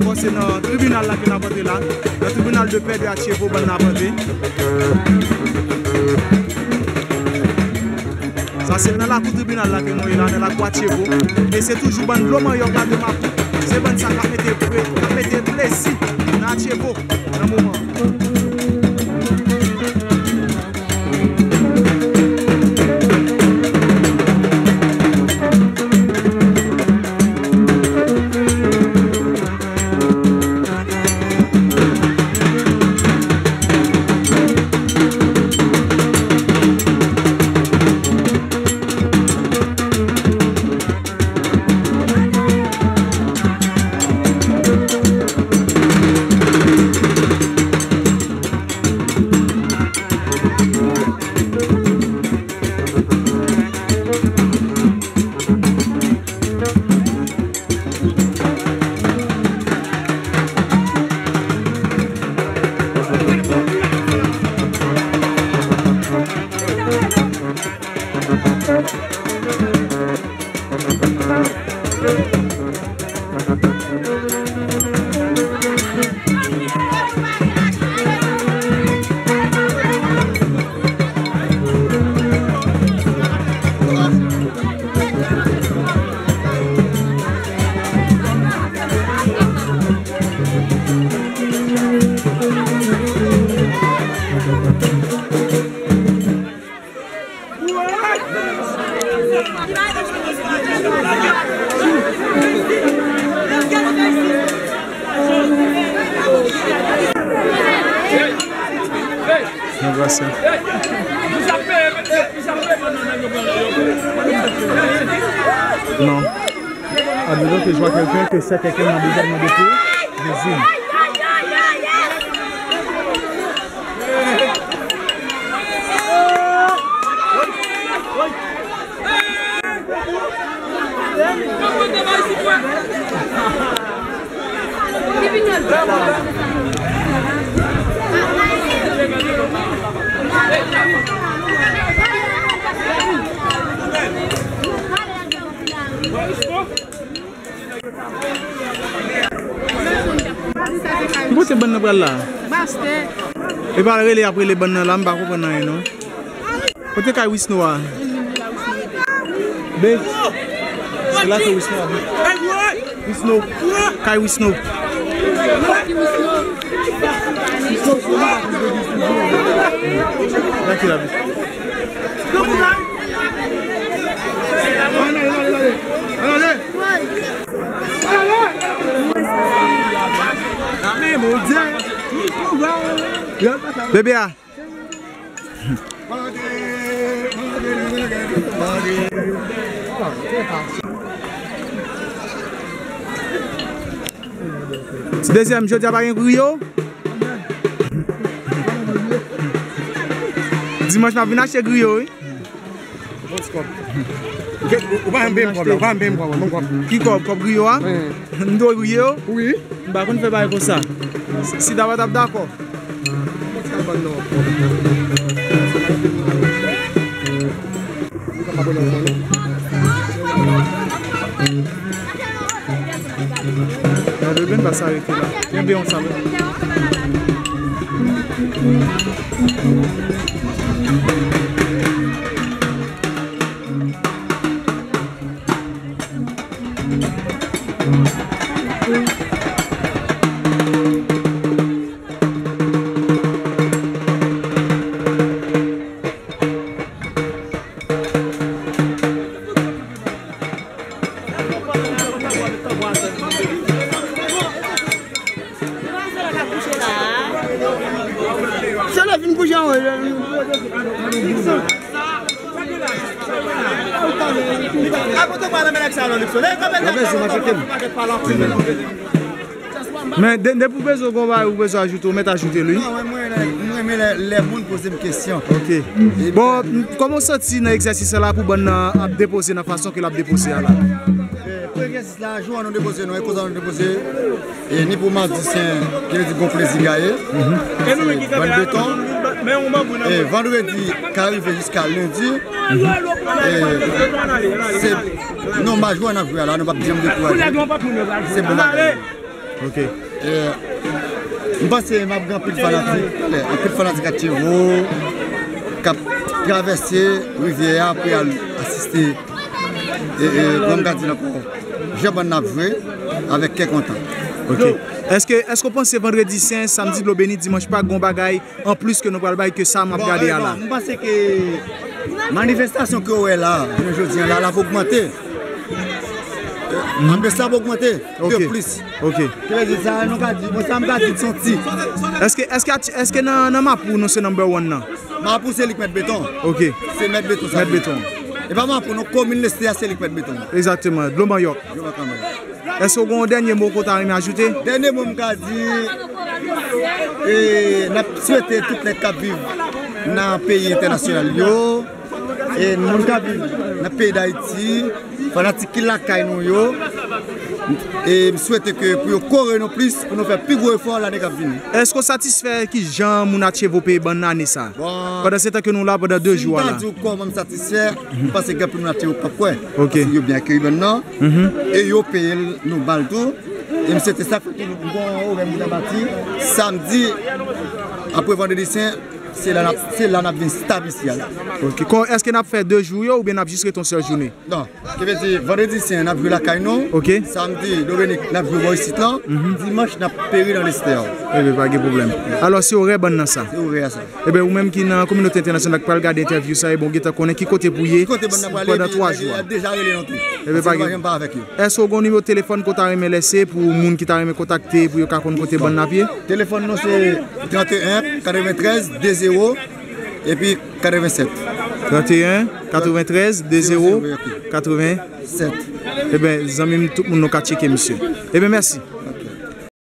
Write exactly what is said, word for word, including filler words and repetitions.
Bon, se nan tribinal la ke n ap antre la. Nan tribinal de pè de Atyevo, bann nan ap antre. Sa se nan lakou tribinal la ke nou ye la, nan lakou Atyevo. E se toujou bann dlo manyòk la de Mapou. Se bann sa k ap mete pre-, k ap mete plezi nan Atyevo nan moman an. Non. Admettons que je vois quelqu'un que sept quelqu'un m'a déjà demandé pour des îles. Ki kote bann nan pral la? Pastè. E pa rele ap rele bann nan la, m pa konprann anyen non. Kote kay Wisno a? Be. Se la ke Wisno a. Wisno. Kay Wisno. Gade la. Bebe a. Ti dezyèm, jodi a pa gen griyo. Dimanch, n ap vin achte griyo, wi. Ou pa janm peye m kòb la, ou pa janm peye m kòb la, ban m kòb. Ki kòb? Kòb griyo a? Wi. M dwe griyo? Wi. M pa konn fè bagay konsa. Si Dava t ap dakò. Nan de ben pa sa rete la. Kenbe yon sa. Se lè fin kouche an. Men de, depi w bezwen gon bagay ou bezwen ajoute, ou mèt ajoute l, wi. Non, mwen, mwen, mwen renmen lè, lè moun poze m kesyon. Ok. Bon, kòman w santi nan egzèsis la pou bann nan ap depoze nan fason ke l ap depoze a la? E, pou egzèsis la, jou an nou depoze, nou, e koz an nou depoze, e ni pou madi sen, ki vle di gon plezi gaye. Se bann beton. E vandredi ka rive jiska lendi. E se non, majò n ap jwe a la, nou p ap janm dekouraje. Se bon bagay. Ok. Eh, m panse m ap gen anpil fanatik, anpil fanatik Atyevo k ap travèse rivyè a pou y al asiste e, e, kòman m ka di l ankò, jan bann nan ap jwe avèk kè kontan. Ok. Èske, èske w panse vandredi sen, samdi dlo beni, dimanch Pak, gon bagay anplis ke nou pral bay ke sa m ap gade a la? Bon, m panse ke manifestasyon ke w wè la, jounen jodi a la, l ap ogmante. Anplis la ap ogmante de plis. Ok. Ki vle di sa, nou ka di, bon, sa m ka di, se yon ti. Èske, èske, èske nan, nan Mapou, nou se number one nan? Mapou se li k mèt beton. Ok. Se mèt beton sa. Mèt beton. E pa Mapou, non, komin Lestè a se li k mèt beton. Egzakteman. Dlo manyòk. Dlo manyòk kanmenm. Èske w gen yon dènye mo ke w ta renmen ajoute? Dènye mo m ka di, e, n ap swete tout nèg k ap viv nan peyi entènasyonal yo, e moun k ap viv nan peyi Dayiti, fanatik ki lakay nou yo, e m swete ke pou yo kore nou plis, pou nou fè pi gwo efò lane k ap vini. Èske w satisfè ki jan moun Atyevo peye bann nan ane sa? Bon. Pandan se tan ke nou la, pandan de jou a la. Si m ta di w kòman m satisfè, m panse gen anpil moun Atyevo k ap kwè. Ok. Paske yo byen akeyi bann nan. Mhm. E yo peye l, nou ba l tou. E m swete sa fè tou, nou gon orè m deja bati. Samdi, apre vandredi sen, se la n ap, se la n ap vin stab isi a la. Ok. Kon, èske n ap fè de jou yo oubyen n ap jis rete yon sèl jounen? Non. Ki vle di, vandredi sen, n ap jwe lakay nou. Ok. Samdi, Dominik, n ap jwe bò isit lan. Mhm. Dimanch, n ap peri nan Lestè. Ebyen, pa gen pwoblèm. Alò, se orè bann nan sa. Se orè a sa. Ebyen, ou menm ki nan kominote entènasyonal ki pral gade entèvyou sa, ebyen, ou gentan konnen ki kote pou ye pandan twa jou a. Deja rele nou tou. Ebyen, pa gen. Èske w gen yon nimewo telefòn ke w ta renmen lese pou moun ki ta renmen kontakte, pou yo ka konn kote bann nan ap ye? Telefòn nou se trant e en, katreventrèz, de zewo, epi katrevensèt. Trant e en, katreventrèz, de zewo, katrevensèt. Ebyen, zanmi m, tout moun nou ka tcheke misye. Ebyen, mèsi.